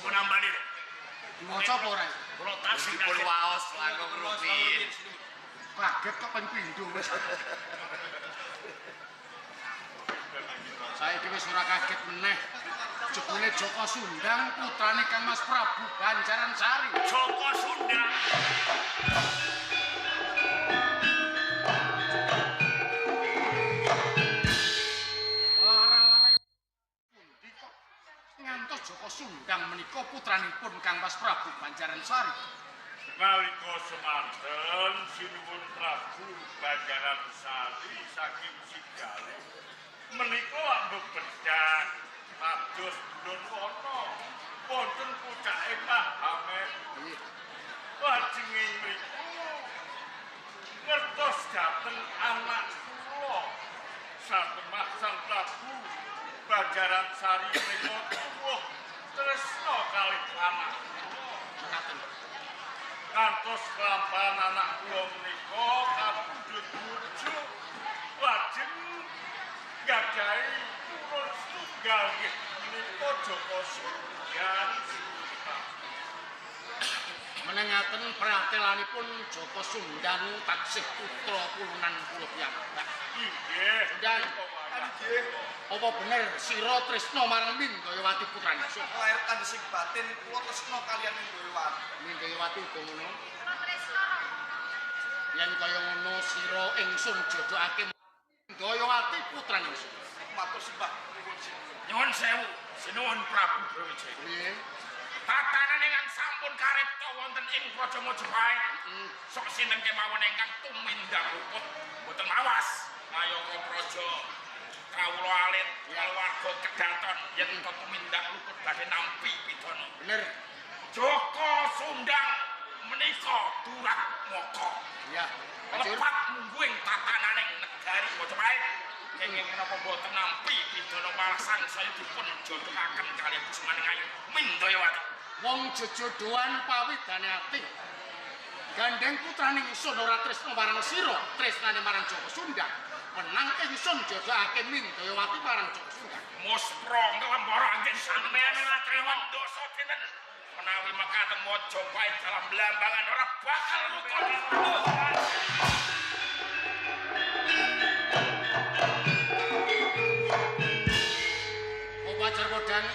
Dipun ambali. Diwaca apa ora? Kula tasih Dipun waos langkung rumiyin. Kaget kok ping pindho wis. Saiki wis ora kaget meneh. Jebule Joko Sundang putrane Kang Mas Prabu Banjaran Sari. Joko Sundang. Lara-lara pundi kok ngantos Joko Sundang menika putranipun Kang Mas Prabu Banjaran Sari. Nalika semanten sinuwun Prabu Banjaran Sari saking Sigale menika bebedan pados bulan wana wonten pucake Mahameru. Lajeng mriku ngertos dhateng anak kula satemah Sang Prabu Banjaran Sari menika tuwuh tresna kalih anak kula. Mekaten. Ngantos kelampahan anak kula menika kapundhut bojo lajeng gadhahi turun setunggal nggih menika Joko Sundang. Menengaten pratelanipun Joko Sundang taksih putra pulunan kula piyambak. Inggih. Sundang, Nggih. apa bener sira tresna marang Mindayawati putrane? Lahir kandhesing batin kula tresna kaliyan Mindayawati. Mindayawati uga ngono. Kula tresna Rama. Yen kaya ngono sira ingsun jodhokake Mindayawati putrane ingsun. Matur sembah nuwun sinuwun. Nyuwun sewu, sinuwun Prabu Brawijaya. Piye? Tatanan ingkang sampun karipta wonten ing Praja Majapahit. Sok sinten kemawon ingkang tumindang luput boten mawas mayaka praja kawula alit keluarga kedaton yen to tumindang luput badhe nampi pidana. Bener. Joko Sundang menika duratmaka. Iya. Banjur Lepat mungguing tatananing negari Majapahit. Kenging menapa boten nampi pidana malah sangsaya dipun jodhokaken kaliyan kusumaning ayu Mindayawati. Wong jejodhoan pawidane ati. Gandeng putrane ingsun ora tresna marang sira, tresnane marang Joko Sundang. Menang ingsun jodhokake Mindayawati marang Joko Sundang. Muspra nglembara anggen sampeyan ora trima dosa dinten. Menawi mekaten Majapahit dalam blambangan ora bakal rukun. Apa Jarwodang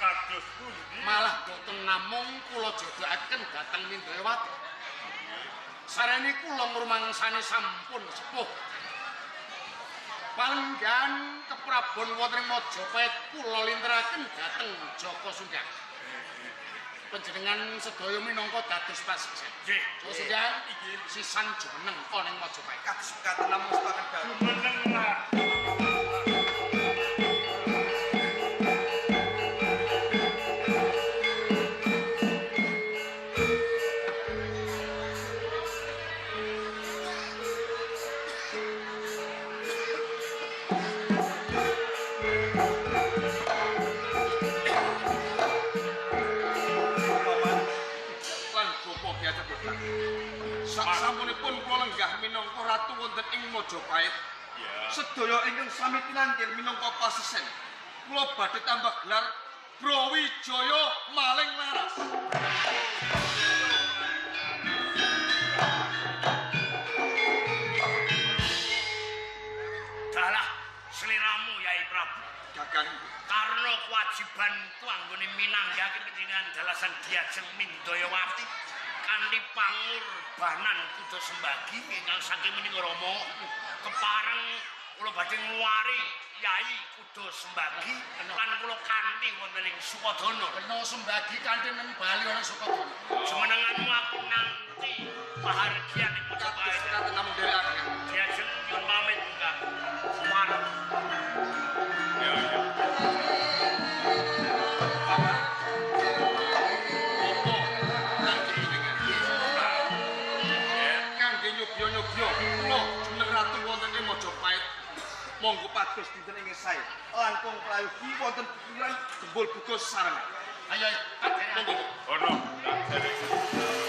Kados pundi? malah boten namung kula jodhokaken dhateng Mindayawati. Sarene kula ngrumangsane sampun sepuh. Palenggan keprabon wonten ing Majapahit kula linteraken dhateng Joko Sundang. Panjenengan sedaya minangka dados paseksen. Nggih. Joko Sundang sisan jumeneng ana ing Majapahit. Kados mekaten namung sepakan dawuh. Jumeneng lah. Paman lan Bapak Ki Hajar Bodang. Sasampunipun kula lenggah minangka ratu wonten ing Majapahit. Ya. Sedaya ingkang sami tinanggil minangka pasesen. Kula badhe tambah gelar Brawijaya Maling Laras. Dalah sliramu Yai Prabu. Gagang Karena kewajibanku anggone minanggaken ketingan dalasan Diajeng Mindayawati kanthi pangurbanan kuda sembagi ingkang saking menika Rama kepareng kula badhe ngluwari Yai Kuda Sembagi lan kula kanthi wonten ing Sukodana. Kena sembagi kanthi nembali ana Sukodana. Jumenenganmu aku nanti pahargyan ing kados Majapahit. mekaten namung nderekaken. Diajeng nyuwun pamit munggah. Suwareng. Ya ya. Paman. Apa kangge jenengan? Kangge nyobya-nyobya kula jumeneng ratu wonten ing Majapahit. Monggo pados dinten ing sae. Langkung prayogi wonten pikiran gembul buga sarengan. Ayo, ayo, Monggo. Ono tak derek.